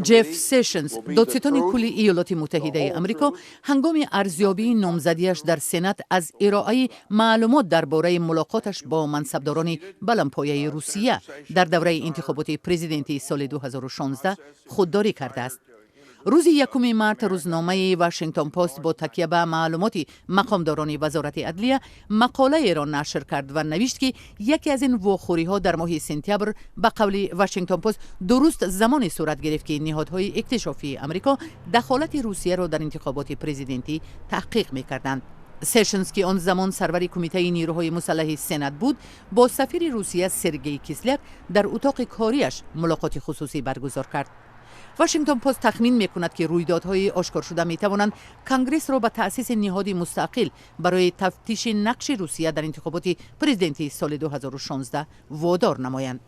Ҷеф Сешнс, додситони кулли Иёлоти Муттаҳидаи Амрико, ҳангоми арзёбии номзадиаш дар Сенат аз ироаи маълумот дар бораи мулоқоташ бо мансабдорони баландпояи Русия дар давраи интихоботи президентии соли 2016 худдорӣ кардааст. Рӯзи 1 март рӯзномаи Вашингтон Пост бо такя ба маълумоти мақомдорони Вазорати адлия мақолаеро нашр кард ва навишт, ки яке аз ин вохӯриҳо дар моҳи сентябр, ба қавли Вашингтон Пост, дуруст замоне сурат гирифт, ки ниҳодҳои иктишофии Амрико дахолати Русияро дар интихоботи президентӣ таҳқиқ мекарданд. Сешнс, ки он замон сарвари Кумитаи нерӯҳои мусаллаҳи Сенат буд, бо сафири Русия Сергей Кисляк дар утоқи кориаш мулоқоти хусусӣ баргузор кард. Вашингтон Пост тахмин мекунад, ки рӯйдодҳои ошкоршуда метавонанд Конгрессро ба таъсиси ниҳоди мустақил барои тафтиши нақши Русия дар интихоботи президентии соли 2016 водор намоянд.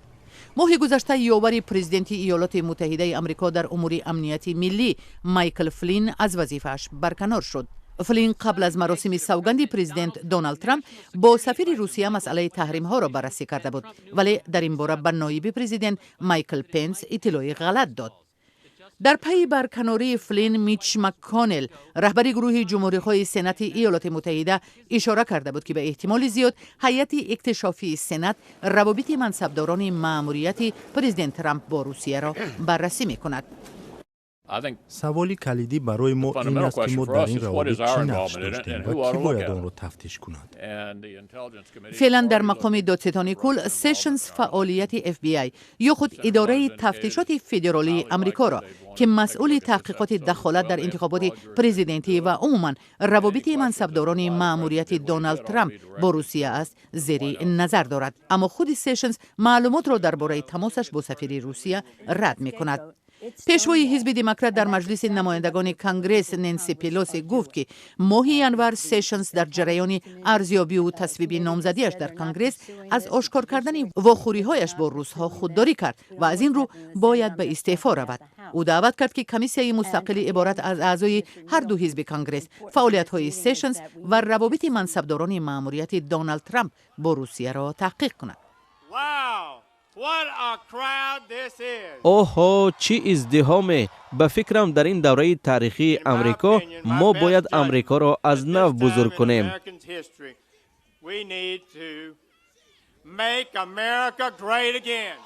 Моҳи гузашта ёвари президенти Иёлоти Муттаҳидаи Амрико дар умури амнияти миллӣ Майкл Флин аз вазифааш барканор шуд. Флин қабл аз маросими савганди президент Доналд Трамп бо сафири Русия масъалаи таҳримҳоро баррасӣ карда буд, вале дар ин бора ба ноиби президент Майкл Пенс иттилои ғалат дод. Дар пайи барканории Флин Мич Макконел, раҳбари гурӯҳи ҷумҳурихоҳи Сенати Иёлоти Муттаҳида, ишора карда буд, ки ба эҳтимоли зиёд ҳайати иктишофии Сенат равобити мансабдорони маъмурияти президент Трамп бо Русияро баррасӣ мекунад. Саволи калидӣ барои мо ин аст, ки мо дар ин равобит чӣ нақш доштем ва кӣ бояд онро тафтиш кунад. Феълан дар мақоми додситони кул Сешнс фаъолияти FBI ё худ Идораи тафтишоти федералии Амрикоро, ки масъули таҳқиқоти дахолат дар интихоботи президентӣ ва умуман равобити мансабдорони маъмурияти Доналд Трамп бо Русия аст, зери назар дорад. Аммо худи Сешнс маълумотро дар бораи тамосаш бо сафири Русия рад мекунад. Пешвои ҳизби Демократ дар Маҷлиси намояндагони Конгресс Ненси Пелоси гуфт, ки моҳи январ Сешнс дар ҷараёни арзёбиву тасвиби номзадиаш дар Конгресс аз ошкор кардани вохӯриҳояш бо русҳо худдорӣ кард ва аз ин рӯ бояд ба истеъфо равад. Ӯ даъват кард, ки комиссияи мустақили иборат аз аъзои ҳар ду ҳизби Конгресс фаъолиятҳои Сешнс ва равобити мансабдорони маъмурияти Доналд Трамп бо Русияро таҳқиқ кунад. Оҳо, чӣ издиҳоме! Ба фикрам, дар ин давраи таърихии Амрико мо бояд Амрикоро аз нав бузург кунем. We need to make America great again.